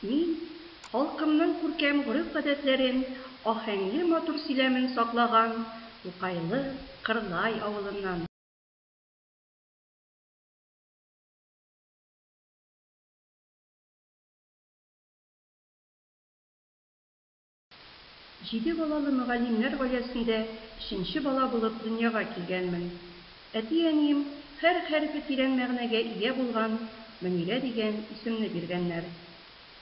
Мин, халкымның күркәм гореф-гадәтләрен, аһәңле матур сөйләмен саклаган Тукайлы Кырлай авылыннан. Җиде балалы мөгаллимнәр гаиләсендә өченче бала булып дөньяга килгәнмен. Әти-әнием һәр хәрефе тирән мәгънәгә ия булган Мөнирә дигән исемне биргәннәр.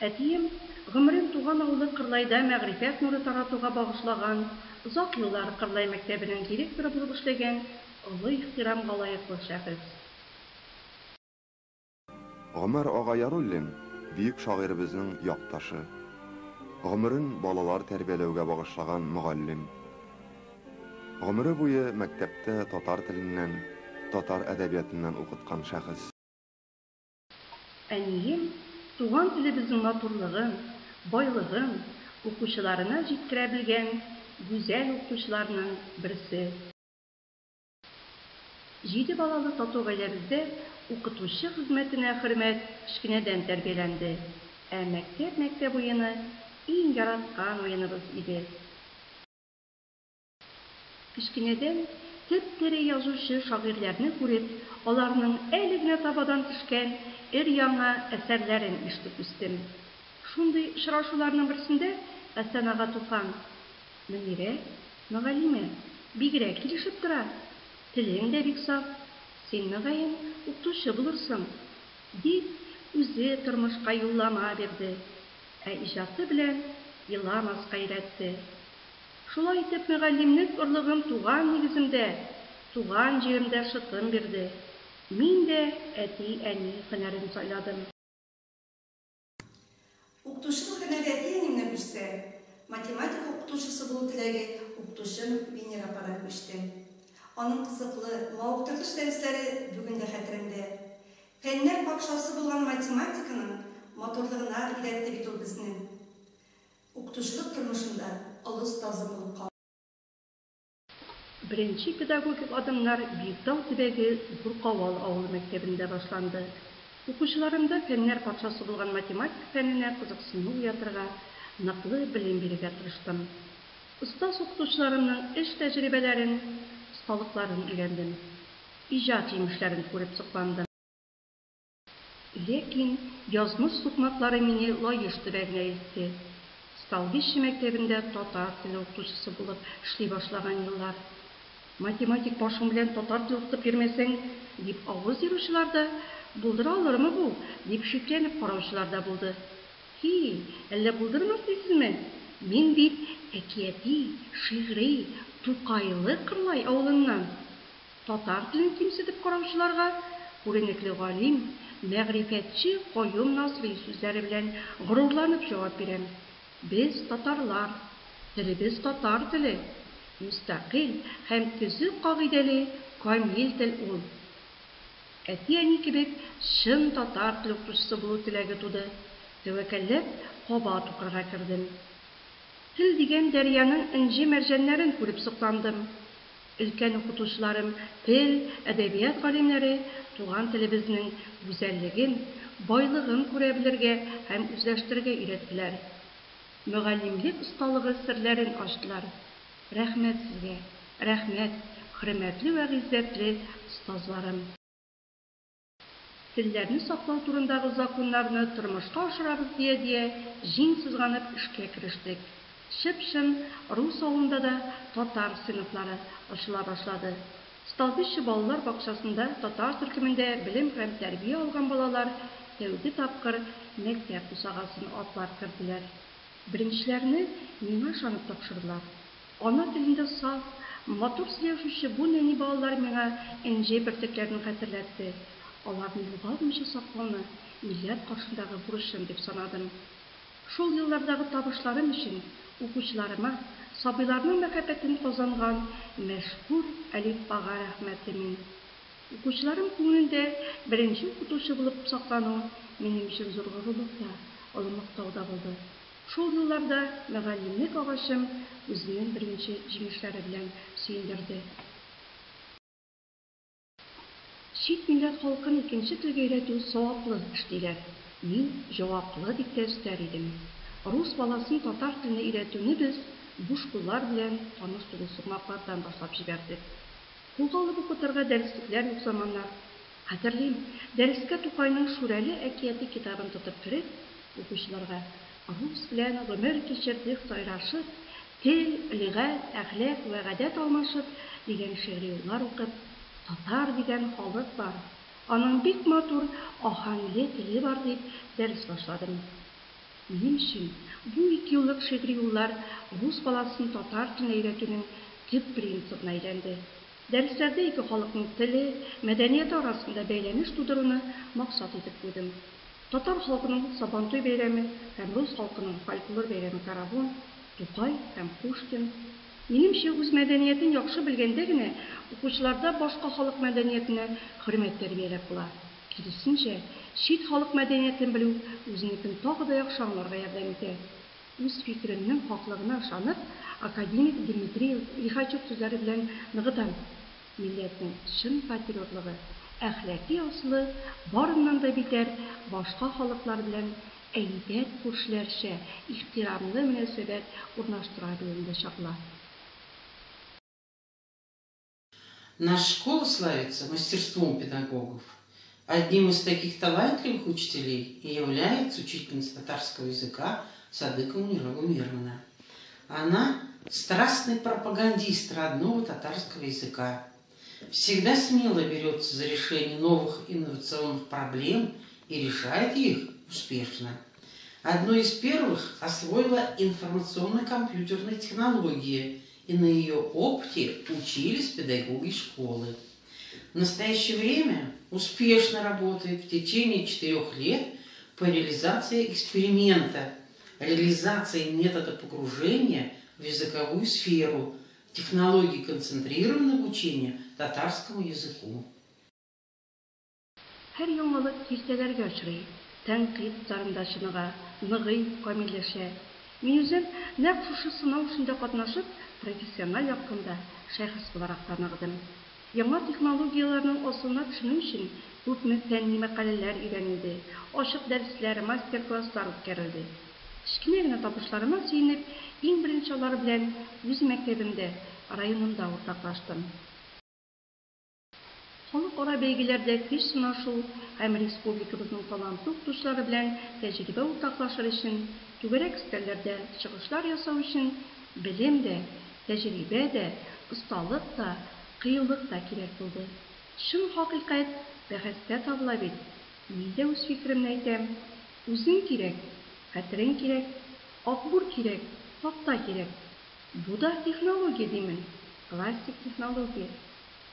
Әтием, гомерен туган авылы Кырлайда мәгърифәт нуры таратуга багышлаган, озак еллар Кырлай мәктәбенең директоры булып эшләгән олы ихтирамга лаеклы шәхес. Гомәр ага Яруллин, бөек шагыйребезнең якташы. Гомерен балалар тәрбияләүгә багышлаган мөгаллим. Гомере буе мәктәптә татар теленнән, татар әдәбиятыннан укыткан шәхес. Әнием туган телебезнең матурлыгын, байлыгын укучыларына җиткерә белгән гүзәл укытучыларның берсе. Җиде балалы тату гаиләбездә укытучы хезмәтенә хөрмәт кечкенәдән тәрбияләнде, ә мәктәп-мәктәп уены иң яраткан уеныбыз иде. Кечкенәдән теп-тере язучы-шагыйрьләрне күреп, аларның әле генә табадан төшкән өр-яңа әсәрләрен ишетеп үстем. Шундый очрашуларның берсендә Хәсән ага Туфан, Мөнирә, мөгаллимә, бигрәк килешеп тора. Телең дә бик саф. Син, мөгаен, укытучы булырсың. Дип, үзе тормышка юллама бирде. Ә иҗаты белән еламаска өйрәтте. Шулай итеп, мөгаллимлек орлыгым туган нигеземдә, туган җиремдә шытым бирде. Мин дә әти-әни һөнәрен сайладым. Укытучылык һөнәре әти-әниемнән күчсә, математика укытучысы булу теләге укытучым Венера ападан күчте. Аның кызыклы, мавыктыргыч дәресләре бүген дә хәтеремдә. Фәннәр патшасы булган математиканың матурлыгына өйрәтте бит ул безне. Укытучылык тормышында олы остазым булып калды. Беренче педагогик адымнар Биектау төбәге Зур Кавал авылы мәктәбендә башланды. Укучыларымда фәннәр патшасы булган математика фәненә кызыксыну уятырга, ныклы белем бирергә тырыштым. Остаз укытучыларымның эш тәҗрибәләрен, осталыкларын өйрәндем. Иҗат җимешләрен күреп сокландым. Ләкин язмыш сукмаклары мине Лаеш төбәгенә илтте. Столбище мәктәбендә татар теле укытучысы булып эшли башлаган еллар. Математик башың белән татар теле укытып йөрмәсәң, дип авыз еручылар да, булдыра алырмы бу, дип шикләнеп караучылар да булды. Һи, әллә булдырмас дисезме? Мин бит әкияти, шигъри, Тукайлы Кырлай авылыннан. Татар телен кимсетеп караучыларга күренекле галим, мәгърифәтче Каюм Насыйри сүзләре белән горурланып җавап бирәм, Без, татарлар, телебез татар теле, мөстәкыйль һәм төзек кагыйдәле камил тел ул. Әти-әни кебек чын татар теле укытучысы булу теләге туды, тәвәккәлләп кабат укырга кердем. Тел дигән дәрьяның энҗе-мәрҗәннәрен күреп сокландым. Өлкән укытучыларым, тел, әдәбият галимнәре туган телебезнең гүзәллеген, байлыгын күрә белергә һәм үзләштерергә өйрәттеләр. Мөгаллимлек осталыгы серләрен ачтылар. Рәхмәт сезгә, рәхмәт, хөрмәтле вә гыйззәтле остазларым! Телләрне саклау турындагы законнарны тормышка ашырабыз дия-дия җиң сызганып эшкә керештек. Чып-чын рус авылында да татар сыйныфлары ачыла башлады. Столбище балалар бакчасында татар төркемендә белем һәм тәрбия алган балалар тәүге тапкыр мәктәп бусагасын атлап керделәр. Беренчеләрне миңа ышанып тапшырдылар. Ана телендә саф, матур сөйләшүче бу нәни балалар миңа энҗе бөртекләрен хәтерләтте. Аларны югалтмыйча саклауны милләт каршындагы бурычым дип санадым. Шул еллардагы табышларым өчен укучыларыма, сабыйларның мәхәббәтен казанган мәшһүр Әлифбага рәхмәтле мин. Укучыларым күңелендә беренче укытучы булып саклану минем өчен зур горурлык та, олы мактау да булды. Шул елларда мөгаллимлек агачым үзенең беренче җимешләре белән сөендерде. Чит милләт халкын икенче телгә өйрәтү саваплы эш, диләр. Мин җаваплы дип тә өстәр идем. Рус баласын татар теленә өйрәтүне без буш куллар белән таныш түгел сукмаклардан башлап җибәрдек. Кулга алып укытырга дәреслекләр юк заманнар. Хәтерлим, дәрескә Тукайның Шүрәле әкияте китабын тотып кереп, укучыларга Рус белән гомер кичердек сайрашып, тел, лөгать, әхлак вә гадәт алмашып дигән шигъри юллар укып, татар дигән халык бар, аның бик матур, аһәңле теле бар дип дәрес башладым. Минем өчен бу икеюллык шигъри юллар рус баласын татар теленә өйрәтүнең төп принцибына әйләнде. Дәресләрдә ике халыкның теле, мәдәнияте арасында бәйләнеш тудыруны максат итеп куйдым. Татар халкының Сабантуй бәйрәме һәм рус халкының фольклор бәйрәме Каравон, Тукай һәм Пушкин. Минемчә, үз мәдәниятен яхшы белгәндә генә укучыларда башка халык мәдәниятенә хөрмәт тәрбияләп була. Киресенчә, чит халык мәдәниятен белү үзенекен тагы да яхшы аңларга ярдәм итә. Үз фикеремнең хаклыгына ышанып, академик Дмитрий Лихачев сүзләре белән ныгытам, милләтнең чын патриотлыгы, әхлаки асылы барыннан да битәр башка халыклар белән әйбәт күршеләрчә ихтирамлы мөнәсәбәт урнаштыра белүендә чагыла. Наша школа славится мастерством педагогов. Одним из таких талантливых учителей и является учительница татарского языка Садыкова Мунира Гумеровна. Она страстный пропагандист родного татарского языка. Всегда смело берется за решение новых инновационных проблем и решает их успешно. Одной из первых освоила информационно-компьютерные технологии, и на ее опыте учились педагоги школы. В настоящее время успешно работает в течение 4 лет по реализации эксперимента, реализации метода погружения в языковую сферу, технологии концентрированного обучения татарскому языку. Һәр яңалык киртәләргә очрый, тәнкыйть утларында чыныга, ныгый, камилләшә. Мин үзем нәкъ шушы сынау эшендә катнашып, профессиональ яктан да, шәхес буларак та ныгыдым. Яңа технологияләрнең асылына төшенү өчен күпме фәнни мәкаләләр өйрәнелде, ачык дәресләр, мастер-класслар үткәрелде. Кечкенә генә табышларыма сөенеп, иң беренче алар белән үз мәктәбемдә, районымда уртаклаштым. Халыкара бәйгеләрдә көч сынашу һәм республикабызның талантлы укытучылары белән тәҗрибә уртаклашыр өчен, түгәрәк өстәлләрдә чыгышлар ясау өчен белем дә, тәҗрибә дә, осталык та, кыюлык та кирәк булды. Чын хакыйкать бәхәстә табыла бит. Мин дә үз фикеремне әйтәм. Үзең кирәк, хәтерең кирәк, акбур кирәк, такта кирәк. Бу да технология, димен. Классик технология.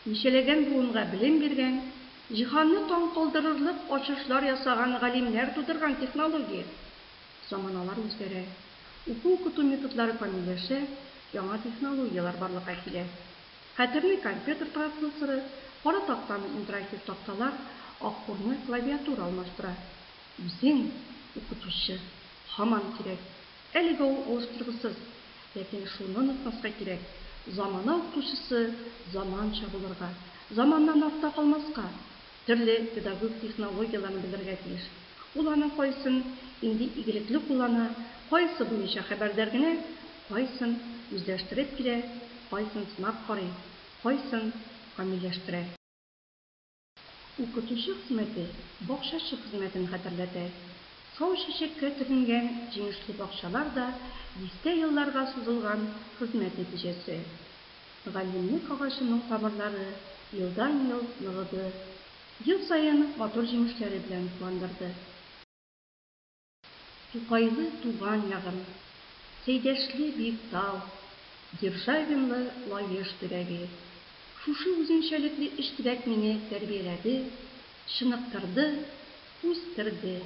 Ничәләгән буынга белем биргән, җиһанны таң калдырырлык ачышлар ясаган галимнәр тудырган технология. Заманалар үзгәрә, уку-укыту методлары камилләшә, яңа технологияләр барлыкка килә. Хәтерне компьютер процессоры, кара тактаны интерактив такталар, акбурны клавиатура алмаштыра. Үзең, укытучы, һаман кирәк. Әлегә ул алыштыргысыз. Ләкин шуны онытмаска кирәк, замана укытучысы заманча булырга, заманнан артта калмаска, төрле педагогик технологияләрне белергә тиеш. Ул аның кайсын инде игелекле куллана, кайсы буенча хәбәрдар генә, кайсын үзләштереп килә, кайсын сынап карый, кайсын камилләштерә. Укытучы хезмәте бакчачы хезмәтен хәтерләтә. Сау чәчәккә төренгән җимешле бакчалар да дистә елларга сузылган хезмәт нәтиҗәсе. Мөгаллимлек агачының тамырлары елдан-ел ныгыды, ел саен матур җимешләре белән куандырды. Тукайлы туган ягым, Сәйдәшле Биектау, Державинлы Лаеш төбәге. Шушы үзенчәлекле өч төбәк мине тәрбияләде, чыныктырды, үстерде.